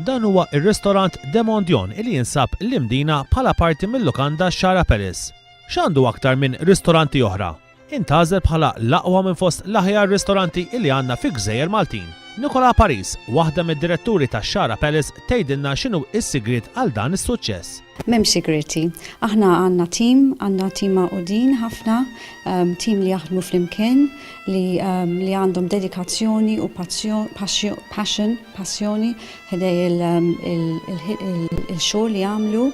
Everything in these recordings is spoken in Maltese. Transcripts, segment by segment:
Dan huwa r-ristorant De Mondion li jinsab l-Imdina bħala parti mil-lukanda Xara Palace. X'għandu aktar minn ristoranti oħra? Intgħażel bħala l-aqwa minn fost l-aħjar ristoranti li għandna fi gżejjer Maltin. Nicola Paris, waħda mid-diretturi ta' Xara Palace tgħidilna x'inhu s-sigriet għal dan is-suċċess. M'hemmx sigrieti. Aħna għandna tim, għandna tim magħqudin ħafna, tim li jaħdmu flimkien, li li għandhom dedikazzjoni u passion, passjoni ħdej il-xogħol li jagħmlu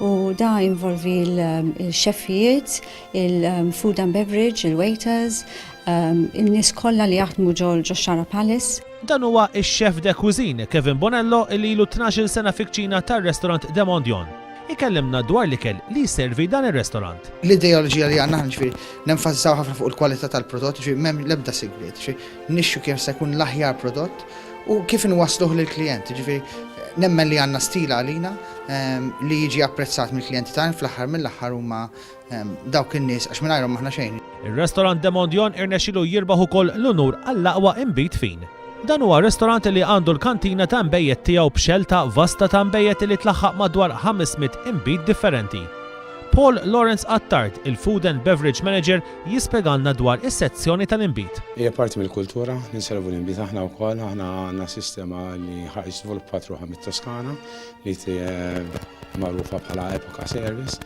u da involvi l-xefijiet, il-food and beverage, il-waiters, in-nies kollha li jaħdmu ġo Xara Palace. Dan huwa x-chef de cuisine Kevin Bonello li ilu 12-il sena fi-kċina tar-restaurant De Mondion. Ikellimna dwar l-ikel li jservi dan ir-restaurant. L-ideoloġija li għandna aħna ġifieri nenfasizzaw ħafna fuq il-kwalità tal-prodott, ġifieri m'hemm l-ebda sigriet, ġifieri nixxu kemm se jkun l-aħjar prodott u kif inwassluh lill-klijent, ġifieri nemmen li għandna stil għalina ehm, li jiġi apprezzat mill-klijenti tagħna fl-aħħar mill-aħħar huma dawk in-nies għax mingħajrhom m'aħna xejn. Ir-restorant De Mondion irnexxielu jirbaħ ukoll l-unur għall-aqwa inbid fin. Dan huwa restorant li għandu l-kantina ta' nbejjed tiegħu b'xelta vasta ta' nbejjed li tlaħħaq madwar 500 inbid differenti. Paul Lawrence Attard, il-Food and Beverage Manager, jispjegalna dwar is-sezzjoni tal-inbid. Hija parti mill-kultura li nservu l-inbid aħna wkoll, aħna għandna sistema li żviluppat ruħha mit-Toskana li magħrufa bħala Epoca Service,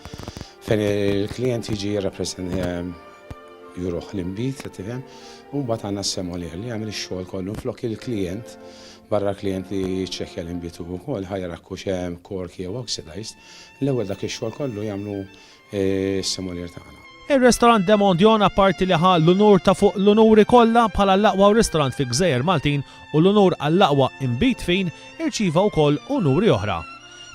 fejn il-klient jiġi juruh l-inbid, tifhem, u mbagħad għandna s-sommelier li jagħmel ix-xogħol kollu flok il-klient barra klient li jiċċekkja l-inbid ukoll ħa jara hux hemm cork jew oxidized, l-ewwel dak ix-xogħol kollu jagħmlu s-sommelier tagħna. Ir-restorant De Mondion apparti li ħa l-unur ta' fuq l-unuri kollha bħala l-aqwa ristorant fi Gżejjer Maltin u l-unur għall-aqwa inbid fin, irċieva wkoll unuri oħra.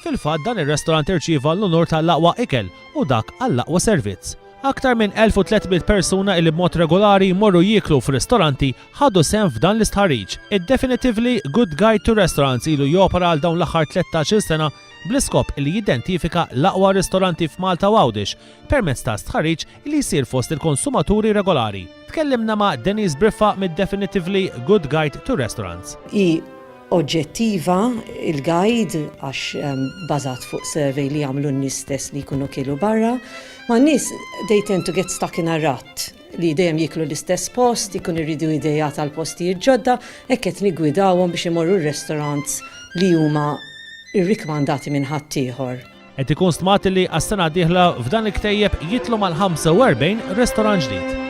Fil-fatt dan ir-restorant irċieva l-unur tal-aqwa ikel u dak għall-aqwa servizz. Aktar minn 1,300 persuna illi b'mod regolari jmorru jieklu f'ristoranti ħadu sehem f'dan l-istħarriġ. Id-Definitively Good Guide to Restaurants ilu jopera għal dawn l-aħħar 13-il sena bl-iskop li jidentifika l-aqwa ristoranti f'Malta u Għawdex permezz ta' stħarriġ li jsir fost il-konsumaturi regolari. Tkellimna ma' Denise Briffa mid-Definitively Good Guide to Restaurants. Hi oġġettiva il-guide għax bażat fuq survey li jagħmlu n-nies stess li jkunu kielu barra. Ma n-nies they tend to get stuck in a rut li dejjem jieklu l-istess post, ikun iridu ideat għal postijiet ġodda, hekk qed niggwidawhom biex imorru r-restaurants li huma rrikmandati minn ħaddieħor. Qed ikun stmat li għas-sena d-dieħla f'dan il-ktejjeb jidħlu mal-45 restorant ġdid.